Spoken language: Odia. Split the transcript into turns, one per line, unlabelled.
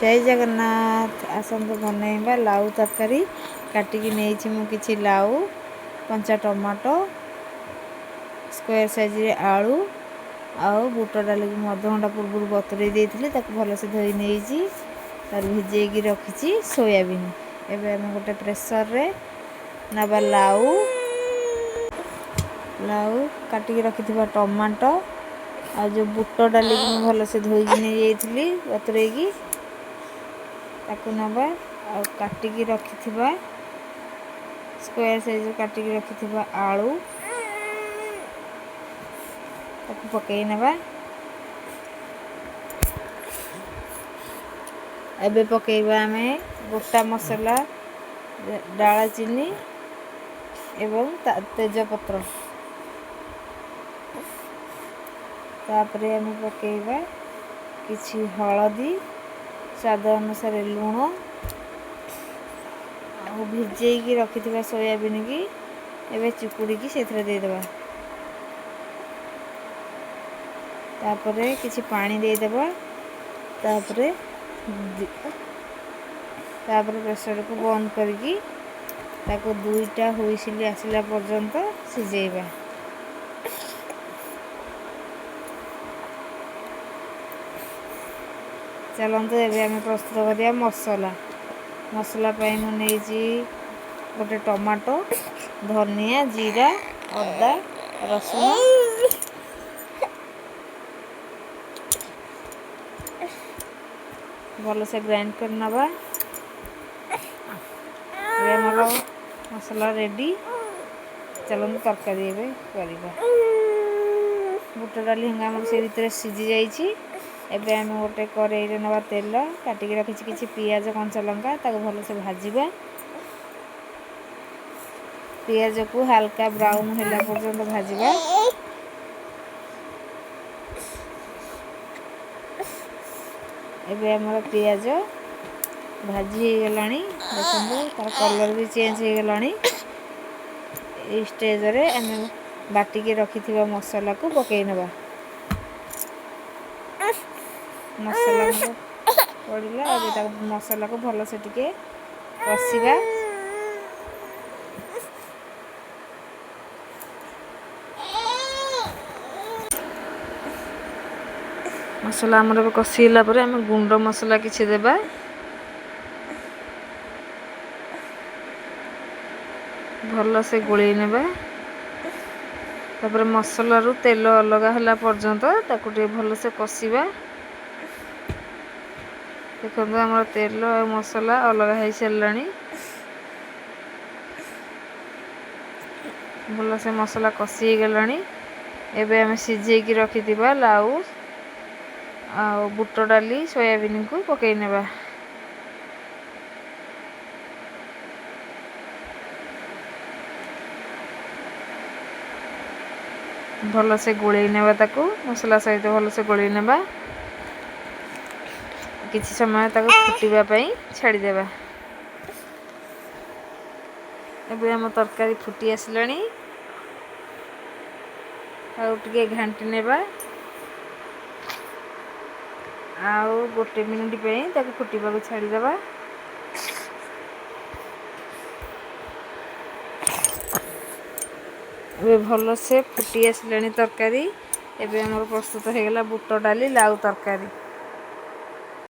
ଜୟ ଜଗନ୍ନାଥ। ଆସନ୍ତୁ ବନେଇବା ଲାଉ ତରକାରୀ। କାଟିକି ନେଇଛି ମୁଁ କିଛି ଲାଉ, କଞ୍ଚା ଟମାଟୋ, ସ୍କୋୟାର ସାଇଜରେ ଆଳୁ ଆଉ ବୁଟ ଡାଲିକୁ ମୁଁ ଅଧଘଣ୍ଟା ପୂର୍ବରୁ ବତୁରେଇ ଦେଇଥିଲି, ତାକୁ ଭଲସେ ଧୋଇ ନେଇଛି। ତାର ଭିଜେଇକି ରଖିଛି ସୋୟାବିନ୍। ଏବେ ଆମେ ଗୋଟେ ପ୍ରେସରରେ ନେବା ଲାଉ, ଲାଉ କାଟିକି ରଖିଥିବା ଟମାଟୋ ଆଉ ଯେଉଁ ବୁଟ ଡାଲିକୁ ମୁଁ ଭଲସେ ଧୋଇକି ନେଇଯାଇଥିଲି ବତୁରେଇକି, ତାକୁ ନେବା। ଆଉ କାଟିକି ରଖିଥିବା ସ୍କୋୟାର ସାଇଜ୍ କାଟିକି ରଖିଥିବା ଆଳୁ ତାକୁ ପକାଇ ନେବା। ଏବେ ପକାଇବା ଆମେ ଗୋଟା ମସଲା, ଡାଳଚିନି ଏବଂ ତେଜପତ୍ର। ତାପରେ ଆମେ ପକାଇବା କିଛି ହଳଦୀ, ସ୍ୱାଦ ଅନୁସାରେ ଲୁଣ ଆଉ ଭିଜେଇକି ରଖିଥିବା ସୋୟାବିନ୍କି ଏବେ ଚିପୁଡ଼ିକି ସେଥିରେ ଦେଇଦେବା। ତାପରେ କିଛି ପାଣି ଦେଇଦେବା। ତାପରେ ତାପରେ ପ୍ରେସରକୁ ବନ୍ଦ କରିକି ତାକୁ 2ଟା ହୁଇସିଲି ଆସିଲା ପର୍ଯ୍ୟନ୍ତ ସିଝେଇବା। ଚାଲନ୍ତୁ ଏବେ ଆମେ ପ୍ରସ୍ତୁତ କରିବା ମସଲା। ମସଲା ପାଇଁ ମୁଁ ନେଇଛି ଗୋଟେ ଟମାଟୋ, ଧନିଆ, ଜିରା, ଅଦା, ରସୁଣ। ଭଲସେ ଗ୍ରାଇଣ୍ଡ କରି ନେବା। ଏବେ ଆମର ମସଲା ରେଡ଼ି। ଚାଲନ୍ତୁ ତରକାରୀ ଏବେ କରିବା। ବୁଟ ଡାଲି ହେଙ୍ଗା ଆମର ସେ ଭିତରେ ସିଝି ଯାଇଛି। ଏବେ ଆମେ ଗୋଟେ କରେଇରେ ନେବା ତେଲ। କାଟିକି ରଖିଛି କିଛି ପିଆଜ, କଞ୍ଚା ଲଙ୍କା, ତାକୁ ଭଲସେ ଭାଜିବା। ପିଆଜକୁ ହାଲକା ବ୍ରାଉନ୍ ହେଲା ପର୍ଯ୍ୟନ୍ତ ଭାଜିବା। ଏବେ ଆମର ପିଆଜ ଭାଜି ହେଇଗଲାଣି, ଦେଖନ୍ତୁ ତାର କଲର୍ ବି ଚେଞ୍ଜ ହେଇଗଲାଣି। ଏଇ ଷ୍ଟେଜରେ ଆମେ ବାଟିକି ରଖିଥିବା ମସଲାକୁ ପକାଇ ନେବା। ମସଲା ପଡ଼ିଲା, ଏବେ ତାକୁ ମସଲାକୁ ଭଲସେ ଟିକେ କଷିବା। ମସଲା ଆମର ଏବେ କଷି ହେଲା ପରେ ଆମେ ଗୁଣ୍ଡ ମସଲା କିଛି ଦେବା। ଭଲସେ ଗୋଳେଇ ନେବା। ତାପରେ ମସଲାରୁ ତେଲ ଅଲଗା ହେଲା ପର୍ଯ୍ୟନ୍ତ ତାକୁ ଟିକେ ଭଲସେ କଷିବା। ଦେଖନ୍ତୁ ଆମର ତେଲ ଆଉ ମସଲା ଅଲଗା ହେଇସାରିଲାଣି। ଭଲସେ ମସଲା କଷି ହେଇଗଲାଣି। ଏବେ ଆମେ ସିଝେଇକି ରଖିଥିବା ଲାଉ ଆଉ ବୁଟ ଡାଲି, ସୋୟାବିନ୍କୁ ପକାଇ ନେବା। ଭଲସେ ଗୋଳେଇ ନେବା, ତାକୁ ମସଲା ସହିତ ଭଲସେ ଗୋଳେଇ ନେବା। କିଛି ସମୟ ତାକୁ ଫୁଟିବା ପାଇଁ ଛାଡ଼ିଦେବା। ଏବେ ଆମ ତରକାରୀ ଫୁଟି ଆସିଲାଣି, ଆଉ ଟିକେ ଘାଣ୍ଟି ନେବା। ଆଉ 1 ମିନିଟ୍ ପାଇଁ ତାକୁ ଫୁଟିବାକୁ ଛାଡ଼ିଦେବା। ଏବେ ଭଲସେ ଫୁଟି ଆସିଲାଣି ତରକାରୀ। ଏବେ ଆମର ପ୍ରସ୍ତୁତ ହେଇଗଲା ବୁଟ ଡାଲି ଲାଉ ତରକାରୀ।